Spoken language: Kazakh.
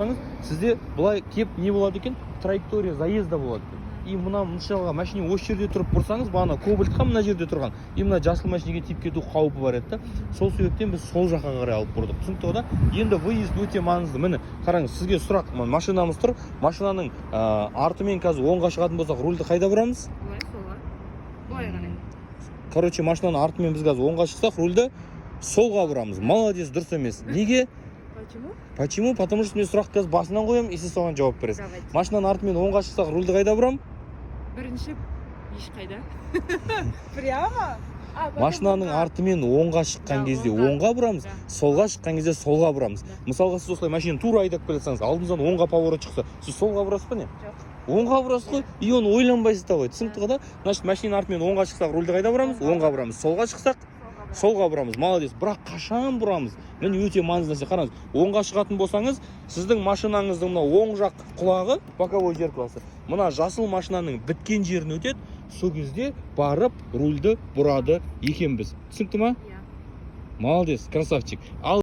Сізде былай кеп не болады екен, траектория заезда болады екен. И мына, мысалға, машине осы жерде тұрып бұрсаңыз, бағана кобальтқа мына жерде тұрған и мына жасыл машинеге тиіп кету қаупі бар еді да. Сол себептен біз сол жаққа қарай алып бұрдық, түсінікті ғой да? Енді выезд өте маңызды. Міне, қараңыз, сізге сұрақ. Мына машинамыз тұр. Машинаның артымен қазір оңға шығатын болсақ, рульді қайда бұрамыз? Былай, солға, былай қарай. Короче, машинаның артымен біз қазір оңға шықсақ, рульді солға бұрамыз. Молодец, дұрыс емес. Неге? Почему? Почему? Потому что мен сұрақ қазір басынан қоямын, и сіз соған жауап бересіз. Давайте. Машинаның артымен оңға шықсақ, рульді қайда бұрамын? Бірінші ешқайда, прямо, а потом Машинаның оңға. артымен оңға шыққан Да, кезде оңға. оңға бұрамыз, солға шыққан кезде солға бұрамыз. Мысалға, сіз осылай машинаны тура айдап келе жатсаңыз, алдыңыздан оңға поворот шықса, сіз солға бұрасыз ба, не? Жоқ. Оңға бұрасыз ғой. И оны ойланбайсыз да ғой, түсінікті ғой да? Значит, машинаның артымен оңға шықсақ, рульді қайда бұрамыз? Оңға бұрамыз. Солға шықсақ, солға бұрамыз. Молодец. Бірақ қашан бұрамыз? Міне, өте маңызды нәрсе. Қараңыз, оңға шығатын болсаңыз, сіздің машинаңыздың мына оң жақ құлағы, боковой зеркалосы, мына жасыл машинаның біткен жерін өтеді. Сол кезде барып рульді бұрады екенбіз. Түсінікті ма? Иә. Молодец, красавчик. Ал